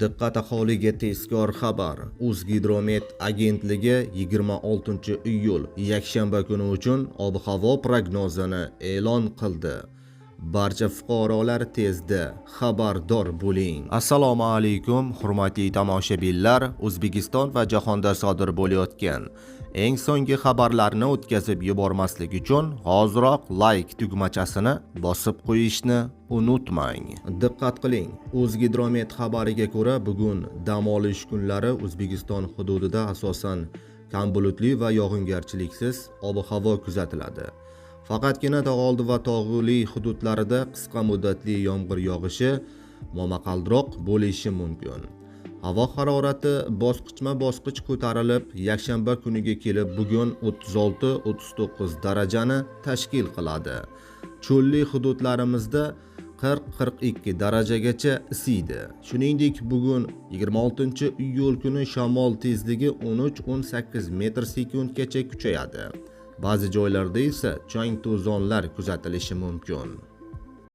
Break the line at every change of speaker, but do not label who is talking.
Diqqat aholiga tezkor xabar. O'zgidromet agentligi 26-iyul yakshanba kuni uchun ob-havo prognozini e'lon qildi. Barcha fuqarolar tezda xabardor bo'ling. Assalomu alaykum, hurmatli tomoshabinlar. O'zbekiston va jahonda sodir bo'layotgan eng so'nggi xabarlarni o'tkazib yubormaslik uchun hoziroq like tugmachasini bosib qo'yishni unutmang. Diqqat qiling. O'zgidromet xabariga ko'ra, bugun dam olish kunlari O'zbekiston hududida asosan kam bulutli va yog'ingarchiliksiz ob-havo kuzatiladi. Faqatgina tog'oldi va tog'li hududlarida qisqa muddatli yomg'ir yog'ishi, momaqaldiroq bo'lishi mumkin. Havo harorati bosqichma-bosqich ko'tarilib, yakshanba kuniga kelib bugun 36-39 darajani tashkil qiladi. Cho'lli hududlarimizda 40-42 darajagacha isiydi. Shuningdek, bugun 26-iyul kuni shamol tezligi 13-18 metr sekundgacha kuchayadi. Ba'zi joylarda esa chang to'zonlar kuzatilishi mumkin.